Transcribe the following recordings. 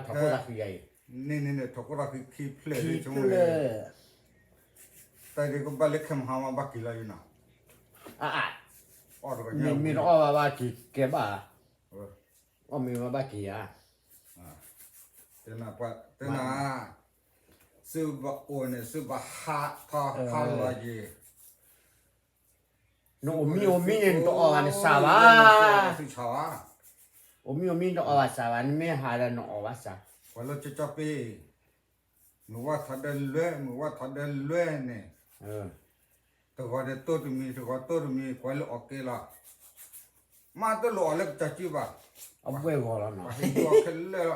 ထီၣ်ခိၣ်သးဃံယၤအံၤ, န့ၣ်န့ၣ်န့ၣ် ထီၣ်ခိၣ်သးဃံခံဖျၢၣ်ခံဖျၢၣ်, တၢ်ဒ်ကဘၣ်လၢခဲမဟါမးဘၣ်က့ၤလီၤယနီၤ, အအါ, မ့ၢ်တအီၣ်ဘၣ်ဘၣ်က့ၤကဲဘၣ်, အီၣ်မ့ၢ်ဘၣ်ဘၣ်က့ၤဧါ, တဲနၤ, သုဘၣ်အိၣ်န့ၣ် သုဘၣ်ဟးထီၣ်ဟးလီၤယံၤ နအိၣ်မံအိၣ်မံန့ၣ် နတအီၣ်ဘၣ်နစၢ်ဘၣ်, အိၣ်မံအိၣ်မံနတအီၣ်ဘၣ်စၢ်ဘၣ်, နမ့ၢ်ဟးဒီးနအီၣ်ဘၣ်စၢ်, ပှၤလၢကၠီကၠီပ့, မုၢ်ဝၣ်ထီၣ်ဒီးလွဲၢ် မုၢ်ဝၣ်ထီၣ်ဒီးလွဲၢ်န့ၣ်, တဂီၤဒီးတိၢ်တမံၤ တဂီၤတိၢ်တမံၤ ကွၢ်လၢအီၣ်က့ၤလီၤ, မ့ၢ်တလိၣ်အီၣ်လၢကစၢ်စုဘၣ်, အဘှဲၣ်ဂီၤလီၤနီၤ, ခဲလၢာ်လီၤ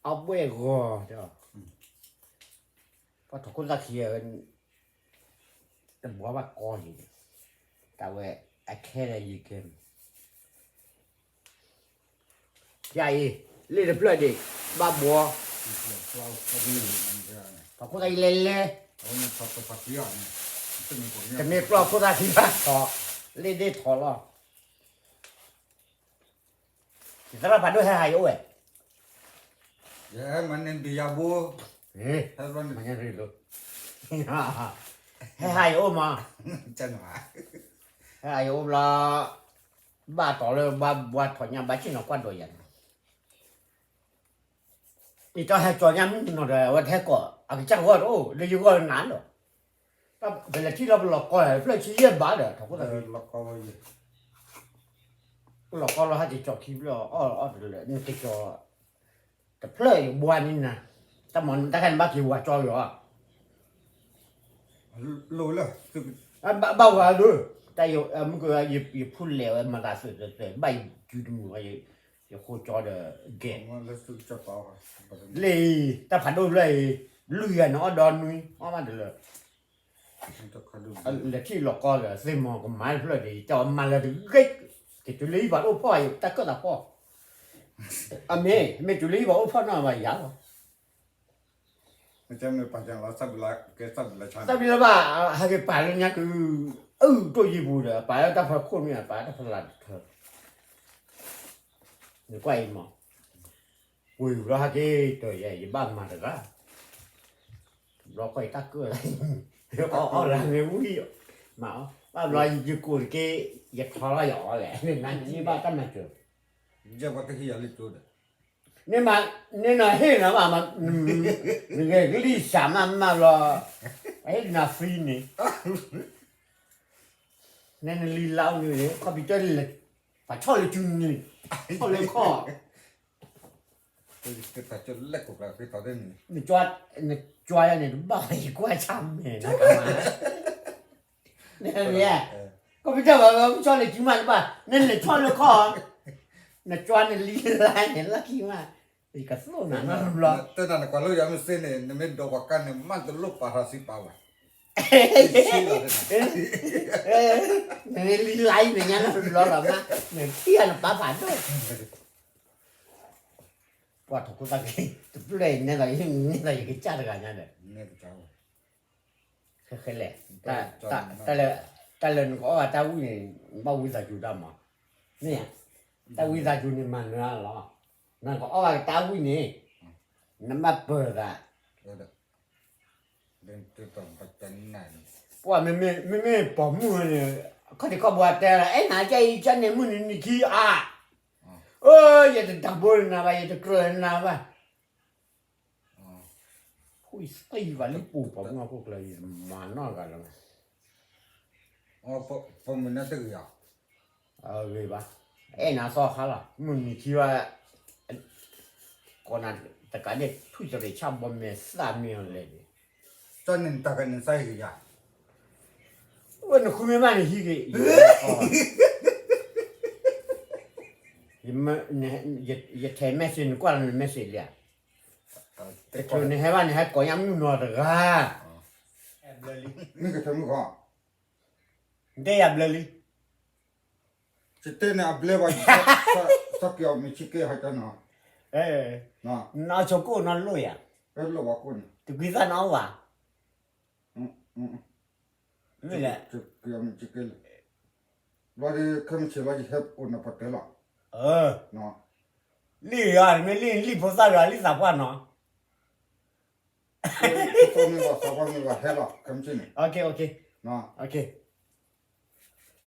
အဘှဲၣ်ဂီၤ, ပှၤထီၣ်ခိၣ်သၣ်ခံ, တဘှီဘၣ်ကီလံ, တၢ်ဝဲအခဲလၢာ်ယံၤကဲ, ယအံၤ, လ့ၣ်တဖျၢၣ်ဒံး, ဘၣ်ဘှီ, ထီၣ်ခိၣ်သၣ်ခံလဲၤလဲၤ, တမ့ၢ်ပျီခိၣ်သၣ်ခံဘၣ်ထီၣ်, လ့ၣ်ဒ့ၣ်ထီၣ်လီၤ ယသရၣ်ဖးဒိၣ်ဟဲဟးယအိၣ်ဝဲ, ယဟဲမၤန့ၢ်ဘံယၤဘိ, ဟဲဟးယအိၣ်မး, ဟဲဟးယအိၣ်ဘျီ, ဘၣ်တီၤလၢဘှါဘှါထီၣ်ညါဘၣ်ဆ့ၣ်နီၤကွၢ်ဒိးယၤန့ၣ်, ယတီဟဲကၠီၤညါမုၢ်နီၤဒီး အဝဲတဟဲကိး, အကစၢ်ဂီၢ်တအိၣ် လၢယဂီၢ်နၤလီၤ ပလဲၤထံၣ်လီၤပလီၤကီ ဖျၢၣ်ဆံယဲၢ်ဘးဒီး ထီၣ်ခိၣ်သး, လီၤကီလီၤဟဲက့ၤကၠီၤခံဖျၢၣ်အီၣ်အီၣ်တလၢာ် နက့ၤကၠီၤ, တဖျၢၣ်ယဘှါန့ၢ်နၤ, တၢ်မၤတၢ်ခါန့ၣ်ဘၣ်က့ၤဝၤကၠီယီၤ, လၢ, ဘၣ်ဝဲဒၣ်, တၢ်မုၢ်က, ယဖူလဲၣ်ဝဲမၤသးသုးသုးသုး ဘၣ်ယစုတမုာ်ဝဲ, ယဃိကၠီဒီး, ကဲ, လၢ, တၢ်ဖးဒိၣ်ဖျၢၣ်အံၤ, လွံၢ်ဂၤန့ၣ်အီၣ်ဒီနွံ အီၣ်မးတလၢာ် လဲၤထံၣ်လီၤကီဒီး သ့ၣ်မီၤကမၤတဖျၢၣ်ဒီး ယတဲအီၤမၤလၢတဂ့ၤ, ကတုၤလၢဟံၣ်ပှၤတအိၣ်ဖီၣ် ယတၢ်ကၢၣ်သးဖီၣ်, အမ့ၢ်, မ့ၢ်တုၤလၢဟံၣ်ပှၤအိၣ်ဖီၣ်နီၢ်ဘၣ်ယၤလီၤ, သးဘံလၢဘၣ်, ဟဲက့ၤပာ်လၢညါက, အုၣ်တိၢ်ယံၤပူၤဒီး ပာ်လၢတၢ်ဖီခိၣ်မ့ၢ် ပာ်လၢတၢ်ဖီလာ်တထၢ, နကွၢ်အံၤမး, ဝံၤဘျီဟဲက့ၤတၢ်ယဲ ယဘၣ်မၤတဂၤ ဘျီကွၢ်ယတၢ်ကၢၣ်, အီၣ်လၢမ့ၢ်ဝံၤ, မၤအီၣ်, ဘၣ်ဘျီယကိးတက့ၢ်, ယထီလီၤယအီၣ်လဲၣ်, နမ့ၢ်ဘၣ်တၢ်မၤစၢၤ, ယဲပှၤတဟ့ၣ်ယၤလၢကၠိဒီး, နမၤ, နနဟ့ၣ်နၤဘၣ်, နဂဲၤကလံၢ်စၢ်မးမးဘျီ, အဟ့ၣ်နၤ free န့ၣ် နနလံလါန့ၣ် ခီပံတၢၢ်လဲၣ်, ပှၤဆီၣ်လၢစုန့ၣ်, ဆီၣ်လၢခီၣ်, န, နကွၢ်ယၤန့ၣ် တဘၣ်ယကွၢ်ဆၣ်မဲာ်နကမၤ, နမ့ၢ်, ခီပံတၢၢ်ဘၣ် ဆီၣ်လၢစုမးတဘၣ် နနဆီၣ်လၢခီၣ်, နကွၢ်နလံလါန့ၣ် လၢခံမး, ယကသိၣ်နၤနီတဘျီ, တဲနၤနကွၢ်လၢယၤမ့ၢ်စ့န့ၣ် နမ့ၢ်ဒိးပှၤကါန့ၣ် မ့ၢ်တလိၣ်ပာ်ထီၣ်စံးပာ်ဝဲ နလံလါအံၤ နညါန့ၣ်တဘျီလီၤမး, နထံၣ်အီၤနပာ်ဖးဒိၣ်, ပှၤထီၣ်ခိၣ်သၣ်က့ၤ တဖျၢၣ်အံၤ နဲသိးယကစၢ်တဂၤညါဒီး, ခဲလဲၣ်, တၢ်လၢနကအီၣ်ဘၣ်တၢ်ဝံၣ်န့ၣ် နဘၣ်ဝံသးစူၤတၢ်မး, မ့ၢ်ဧါ, တၢ်ဝံသးစူၤန့ၣ်မၤနၢၤလီၤ, နကအီၣ်ဘၣ်ကတၢ်ဝံၣ်န့ၣ်, နဘၣ်ပၢၤသး ပှၤမ့မ့ၢ်ပိာ်မုၣ်န့ၣ်, ခီၣ်ထံးခီၣ်ဘိတဲလီၤ အဲၣ်နၤကဲအံၤ ကန့ၣ်မုၢ်နံၤနံၤခံအါ, အၢ ယတတၢ်ဘိနၤဘၣ် ယတကြၢးနၤဘၣ်, ဖှံသံဘၣ်လၢပူၤပိာ်မုၣ်အခိၣ်ကျၢၢ် ယမၤနီၢ်ဂၤလီၤ, ပမုၢ်နၤတဂ့ၤဧါ အဂ့ၤဘၣ်, အဲၣ်နၤသီခါလီၤ မုၢ်နံၤခံဘၣ်, ကိးနၤတကးဒဲးထူၣ်တရံးဆၣ်ဘီမဲာ်သၣ်မ့ၢ်အီၤလဲၣ်, တၢ်န့ၣ်နတၢ်ကန့ၣ်စၢ်ဟံၣ်ကယၤ, ဝဲနဃုမ့ၢ်မးနဟံၣ်က့ၤ, ယထဲ message နကွၢ်လီၤန message လံဧါ, တချုးနဟဲဘၣ်န့ၣ် ဟဲကိးညါမုၢ်နီၤတဂၤ, မ့ၢ်ကထၢမုၢ်ခီ, နတဲယၤဘျၢလံ ယတဲန့ၣ်အဘျဲဘၣ်, စီၤက့ၤအီၤမ့ၢ်ဆံက့ဟဲကနီၤ, နအီၣ်ဆိကိၣ်နီလိၣ်ယၤ, တကွံသၣ်နီဝၤ, မ့ၢ်လဲၣ်, ဘျီဒီးခဲမုၢ်ဆ့ၣ်လီၤ ယဟဲအိၣ်နၤပှၤတဲလီၤ, အၢ, လံၣ်ယၤ မ့ၢ်လံၣ် လံၣ်ဖိသၣ်ယၤ လံၣ်သးပှၢ်နီၤ, ဟဲလီၤ ကမ့ၢ်န့ၣ်,